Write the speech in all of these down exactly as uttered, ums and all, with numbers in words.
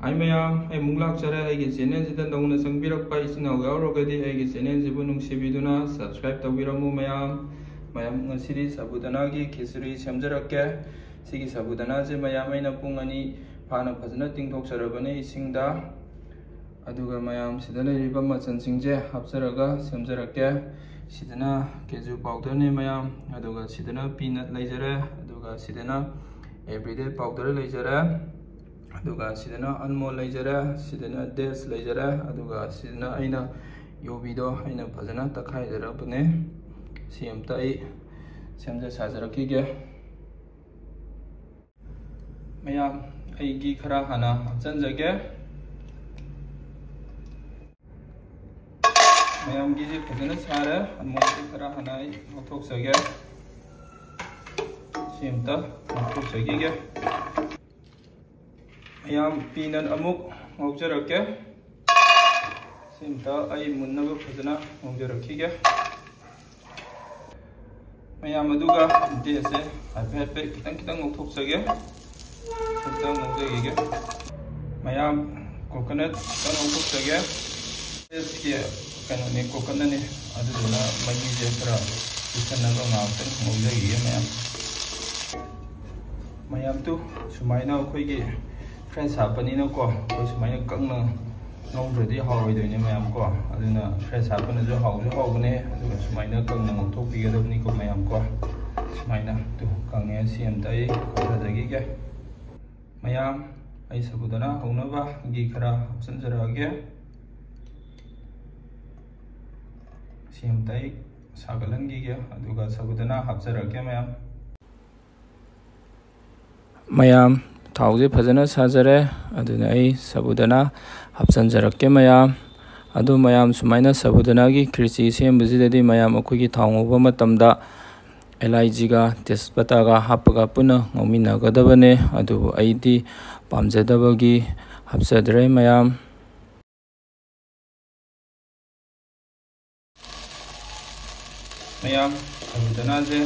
ꯍꯥꯏ ꯃꯌꯥꯝ, ꯑꯩ ꯑꯃꯨꯛ ꯂꯥꯛꯆꯔꯦ꯫ ꯑꯩꯒꯤ ꯆꯦꯅꯦꯜꯁꯤꯗ ꯅꯧꯅ ꯆꯪꯕꯤꯔꯛꯄ ꯏꯆꯤꯟ ꯏꯅꯥꯎ ꯌꯥꯎꯔꯒꯗꯤ ꯑꯩꯒꯤ ꯆꯦꯅꯦꯜꯁꯤꯕꯨ ꯅꯨꯡꯁꯤꯕꯤꯗꯨꯅ ꯁꯕꯁꯀ꯭ꯔꯥꯏꯕ ꯇꯧꯕꯤꯔꯝꯃꯨ ꯃꯌꯥꯝ꯫ ꯃꯌꯥꯝ, ꯉꯁꯤꯗꯤ ꯁꯥꯕꯨꯗꯅꯥꯒꯤ ꯈꯦꯆ꯭ꯔꯤ ꯁꯦꯝꯖꯔꯛꯀꯦ꯫ ꯁꯤꯒꯤ ꯁꯥꯕꯨꯗꯅꯥꯁꯦ ꯃꯌꯥꯝ ꯑꯩꯅ ꯄꯨꯡ ꯑꯅꯤ ꯐꯥꯅ ꯐꯖꯅ ꯇꯤꯡꯊꯣꯛꯆꯔꯕꯅꯦ ꯏꯁꯤꯡꯗ꯫ ꯑꯗꯨꯒ ꯃꯌꯥꯝ, ꯁꯤꯗ ꯂꯩꯔꯤꯕ ꯃꯆꯜꯁꯤꯡꯁꯦ ꯍꯥꯞꯆꯔꯒ ꯁꯦꯝꯖꯔꯛꯀꯦ꯫ ꯁꯤꯗꯅ ꯀꯦꯖꯨ ꯄꯥꯎꯗꯔꯅꯦ ꯃꯌꯥꯝ, ꯑꯗꯨꯒ ꯁꯤꯗꯅ ꯄꯤꯅꯠ ꯂꯩꯖꯔꯦ, ꯑꯗꯨꯒ ꯁꯤꯗꯅ ꯑꯦꯕ꯭ꯔꯤꯗꯦ ꯄꯥꯎꯗꯔ ꯂꯩꯖꯔꯦ, ꯑꯗꯨꯒ ꯁꯤꯗꯅ ꯑꯜꯃꯣꯟ ꯂꯩꯖꯔꯦ, ꯁꯤꯗꯅ ꯗꯦꯠꯁ ꯂꯩꯖꯔꯦ, ꯑꯗꯨꯒ ꯁꯤꯗꯅ ꯑꯩꯅ ꯌꯨꯕꯤꯗꯣ ꯑꯩꯅ ꯐꯖꯅ ꯇꯛꯈꯥꯏꯖꯔꯛꯄꯅꯦ꯫ ꯁꯤ ꯑꯝꯇ ꯑꯩ ꯁꯦꯝꯖ ꯁꯥꯖꯔꯛꯈꯤꯒꯦ꯫ ꯃꯌꯥꯝ, ꯑꯩ ꯘꯤ ꯈꯔ ꯍꯥꯟꯅ ꯍꯥꯞꯆꯤꯟꯖꯒꯦ꯫ ꯃꯌꯥꯝ, ꯘꯤꯁꯦ ꯐꯖꯅ ꯁꯥꯔꯦ꯫ ꯑꯜꯃꯣꯟꯁꯦ ꯈꯔ ꯍꯥꯟꯅ ꯑꯩ ꯉꯧꯊꯣꯛꯆꯒꯦ꯫ ꯁꯤ ꯑꯝꯇ ꯉꯧꯊꯣꯛꯆꯈꯤꯒꯦ꯫ ꯃꯌꯥꯝ, ꯄꯤꯅꯠ ꯑꯃꯨꯛ ꯉꯧꯖꯔꯛꯀꯦ꯫ ꯁꯤ ꯑꯝꯇ ꯑꯩ ꯃꯨꯟꯅꯕ ꯐꯖꯅ ꯉꯧꯖꯔꯛꯈꯤꯒꯦ꯫ ꯃꯌꯥꯝ, ꯑꯗꯨꯒ ꯗꯦꯠꯁꯦ ꯍꯥꯏꯐꯦꯠ ꯍꯥꯏꯐꯦꯠ ꯈꯤꯇꯪ ꯈꯤꯇꯪ ꯉꯧꯊꯣꯛꯆꯒꯦ꯫ ꯈꯤꯇꯪ ꯉꯧꯖꯈꯤꯒꯦ꯫ ꯃꯌꯥꯝ, ꯀꯣꯀꯣꯅꯠ ꯈꯤꯇꯪ ꯉꯧꯊꯣꯛꯆꯒꯦ꯫ ꯗꯦꯠꯁꯀꯤ ꯀꯩꯅꯣꯅꯤ, ꯀꯣꯀꯣꯅꯠꯅꯤ꯫ ꯑꯗꯨꯗꯨꯅ ꯃꯍꯤꯁꯦ ꯈꯔ ꯄꯤꯁꯟꯅꯕ ꯉꯥꯏꯍꯥꯛꯇꯪ ꯉꯧꯖꯈꯤꯒꯦ ꯃꯌꯥꯝ꯫ ꯃꯌꯥꯝ, ꯇꯨ, ꯁꯨꯃꯥꯏꯅ ꯑꯩꯈꯣꯏꯒꯤ ꯐ꯭ꯔꯦꯁ ꯍꯥꯞꯄꯅꯤꯅꯀꯣ, ꯑꯩꯈꯣꯏ ꯁꯨꯃꯥꯏꯅ ꯀꯪꯅ ꯉꯧꯗ꯭ꯔꯗꯤ ꯍꯥꯎꯔꯣꯏꯗꯣꯏꯅꯦ ꯃꯌꯥꯝ ꯀꯣ꯫ ꯑꯗꯨꯅ ꯐ꯭ꯔꯦꯁ ꯍꯥꯞꯄꯅꯁꯨ ꯍꯥꯎꯁꯨ ꯍꯥꯎꯕꯅꯦ꯫ ꯑꯗꯨꯒ ꯁꯨꯃꯥꯏꯅ ꯀꯪꯅ ꯉꯧꯊꯣꯛꯄꯤꯒꯗꯕꯅꯤꯀꯣ ꯃꯌꯥꯝ ꯀꯣ꯫ ꯁꯨꯃꯥꯏꯅ, ꯇꯨ, ꯀꯪꯉꯦ꯫ ꯁꯤ ꯑꯝꯇ ꯑꯩ ꯀꯣꯊꯖꯈꯤꯒꯦ꯫ ꯃꯌꯥꯝ, ꯑꯩ ꯁꯥꯕꯨꯗꯅꯥ ꯍꯧꯅꯕ ꯘꯤ ꯈꯔ ꯍꯥꯞꯆꯤꯟꯖꯔꯛꯑꯒꯦ꯫ ꯁꯤ ꯑꯝꯇ ꯑꯩ ꯁꯥꯒꯠꯍꯟꯈꯤꯒꯦ, ꯑꯗꯨꯒ ꯁꯥꯕꯨꯗꯅꯥ ꯍꯥꯞꯆꯔꯛꯀꯦ ꯃꯌꯥꯝ꯫ ꯃꯌꯥꯝ, ꯊꯥꯎꯁꯦ ꯐꯖꯅ ꯁꯥꯖꯔꯦ, ꯑꯗꯨꯅ ꯑꯩ ꯁꯥꯕꯨꯗꯅꯥ ꯍꯥꯞꯆꯤꯟꯖꯔꯛꯀꯦ ꯃꯌꯥꯝ꯫ ꯑꯗꯨ ꯃꯌꯥꯝ, ꯁꯨꯃꯥꯏꯅ ꯁꯥꯕꯨꯗꯅꯥꯒꯤ ꯈ꯭ꯔꯤꯆꯤ ꯁꯦꯝꯕꯁꯤꯗꯗꯤ ꯃꯌꯥꯝ, ꯑꯩꯈꯣꯏꯒꯤ ꯊꯥꯎ ꯉꯧꯕ ꯃꯇꯝꯗ ꯑꯦꯂꯥꯏꯖꯤꯒ ꯇꯦꯖꯄꯇꯥꯒ ꯍꯥꯞꯄꯒ ꯄꯨꯟꯅ ꯉꯧꯃꯤꯟꯅꯒꯗꯕꯅꯦ꯫ ꯑꯗꯨꯕꯨ ꯑꯩꯗꯤ ꯄꯥꯝꯖꯗꯕꯒꯤ ꯍꯥꯞꯆꯗ꯭ꯔꯦ ꯃꯌꯥꯝ꯫ ꯃꯌꯥꯝ, ꯁꯥꯕꯨꯗꯅꯥꯁꯦ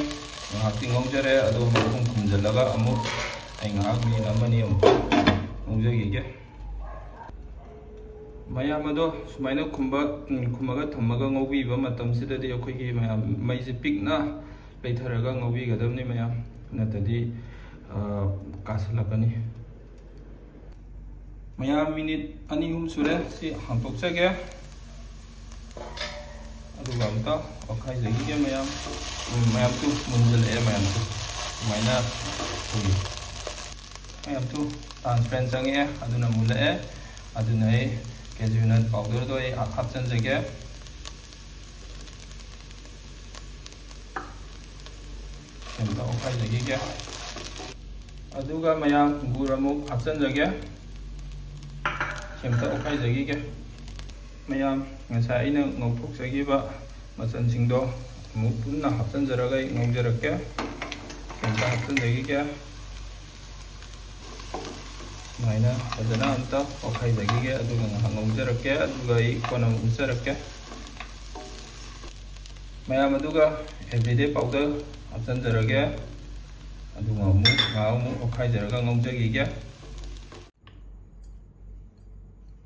ꯉꯥꯏꯍꯥꯛꯇꯤ ꯉꯧꯖꯔꯦ, ꯑꯗꯣ ꯃꯈꯨꯝ ꯈꯨꯝꯖꯤꯜꯂꯒ ꯑꯃꯨꯛ ꯑꯩ ꯉꯥꯏꯍꯥꯛ ꯃꯤꯅꯤꯠ ꯑꯃꯅꯤ ꯑꯃꯨꯛ ꯉꯧꯖꯈꯤꯒꯦ꯫ ꯃꯌꯥꯝ ꯑꯗꯣ ꯁꯨꯃꯥꯏꯅ ꯈꯨꯝꯕ ꯎꯝ, ꯈꯨꯝꯃꯒ ꯊꯝꯃꯒ ꯉꯧꯕꯤꯕ ꯃꯇꯝꯁꯤꯗꯗꯤ ꯑꯩꯈꯣꯏꯒꯤ ꯃꯌꯥꯝ ꯃꯩꯁꯦ ꯄꯤꯛꯅ ꯂꯩꯊꯔꯒ ꯉꯧꯕꯤꯒꯗꯕꯅꯤ ꯃꯌꯥꯝ, ꯅꯠꯇ꯭ꯔꯗꯤ ꯑ, ꯀꯥꯁꯤꯜꯂꯛꯀꯅꯤ꯫ ꯃꯌꯥꯝ ꯃꯤꯅꯤꯠ ꯑꯅꯤ ꯑꯍꯨꯝ ꯁꯨꯔꯦ, ꯁꯤ ꯍꯥꯡꯇꯣꯛꯆꯒꯦ꯫ ꯑꯗꯨꯒ ꯑꯝꯇ ꯑꯣꯠꯈꯥꯏꯖꯈꯤꯒꯦ ꯃꯌꯥꯝ꯫ ꯎꯝ, ꯃꯌꯥꯝꯁꯨ ꯃꯨꯟꯖꯜꯂꯛꯑꯦ ꯃꯌꯥꯝꯁꯨ꯫ ꯁꯨꯃꯥꯏꯅ ꯑꯩꯈꯣꯏꯒꯤ ꯃꯌꯥꯝꯁꯨ transparent ꯆꯪꯉꯛꯑꯦ, ꯑꯗꯨꯅ ꯃꯨꯜꯂꯛꯑꯦ꯫ ꯑꯗꯨꯅ ꯑꯩ cashew nut powderꯗꯣ ꯑꯩ ꯍꯥꯞꯆꯤꯟꯖꯒꯦ꯫ ꯁꯤ ꯑꯝꯇ ꯑꯣꯠꯈꯥꯏꯖꯈꯤꯒꯦ꯫ ꯑꯗꯨꯒ ꯃꯌꯥꯝ ꯒꯨꯔ ꯑꯃꯨꯛ ꯍꯥꯞꯆꯤꯟꯖꯒꯦ꯫ ꯁꯤ ꯑꯝꯇ ꯑꯣꯠꯈꯥꯏꯖꯈꯤꯒꯦ꯫ ꯃꯌꯥꯝ ꯉꯁꯥꯏ ꯑꯩꯅ ꯉꯧꯊꯣꯛꯆꯈꯤꯕ ꯃꯆꯜꯁꯤꯡꯗꯣ ꯑꯃꯨꯛ ꯄꯨꯟꯅ ꯍꯥꯞꯆꯤꯟꯖꯔꯒ ꯑꯩ ꯉꯧꯖꯔꯛꯀꯦ꯫ ꯁꯤ ꯑꯝꯇ ꯍꯥꯞꯆꯤꯟꯖꯈꯤꯒꯦ꯫ ꯁꯨꯃꯥꯏꯅ ꯐꯖꯅ ꯑꯝꯇ ꯑꯣꯠꯈꯥꯏꯖꯈꯤꯒꯦ, ꯑꯗꯨꯒ ꯉꯥꯏꯍꯥꯛ ꯉꯧꯖꯔꯛꯀꯦ, ꯑꯗꯨꯒ ꯑꯩ ꯀꯣꯟꯅ ꯑꯃꯨꯛ ꯎꯠꯆꯔꯛꯀꯦ꯫ ꯃꯌꯥꯝ ꯑꯗꯨꯒ everyday powder ꯍꯥꯞꯆꯤꯟꯖꯔꯒꯦ, ꯑꯗꯨꯒ ꯑꯃꯨꯛ ꯉꯥꯏꯍꯥꯛ ꯑꯃꯨꯛ ꯑꯣꯠꯈꯥꯏꯖꯔꯒ ꯉꯧꯖꯈꯤꯒꯦ꯫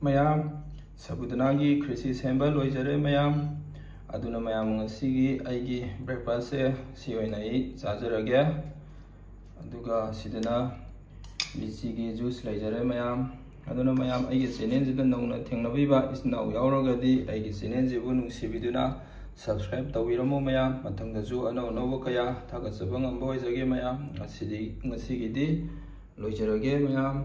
ꯃꯌꯥꯝ, ꯁꯕꯨꯗꯅꯥꯒꯤ ꯈ꯭ꯔꯤꯁꯤ ꯁꯦꯝꯕ ꯂꯣꯏꯖꯔꯦ ꯃꯌꯥꯝ꯫ ꯑꯗꯨꯅ ꯃꯌꯥꯝ ꯉꯁꯤꯒꯤ ꯑꯩꯒꯤ breakfastꯁꯦ ꯁꯤ ꯑꯣꯏꯅ ꯑꯩ ꯆꯥꯖꯔꯒꯦ꯫ ꯑꯗꯨꯒ ꯁꯤꯗꯅ ꯂꯤꯆꯤꯒꯤ juice ꯂꯩꯖꯔꯦ ꯃꯌꯥꯝ꯫ ꯑꯗꯨꯅ ꯃꯌꯥꯝ ꯑꯩꯒꯤ channelꯁꯤꯗ ꯅꯧꯅ ꯊꯦꯡꯅꯕꯤꯕ ꯏꯆꯤꯟ ꯏꯅꯥꯎ ꯌꯥꯎꯔꯒꯗꯤ ꯑꯩꯒꯤ channelꯁꯤꯕꯨ ꯅꯨꯡꯁꯤꯕꯤꯗꯨꯅ subscribe ꯇꯧꯕꯤꯔꯝꯃꯨ ꯃꯌꯥꯝ꯫ ꯃꯊꯪꯗꯁꯨ ꯑꯅꯧ ꯑꯅꯧꯕ ꯀꯌꯥ ꯊꯥꯒꯠꯆꯕ ꯉꯝꯕ ꯑꯣꯏꯖꯒꯦ ꯃꯌꯥꯝ꯫ ꯉꯁꯤꯗꯤ, ꯉꯁꯤꯒꯤꯗꯤ ꯂꯣꯏꯖꯔꯒꯦ ꯃꯌꯥꯝ꯫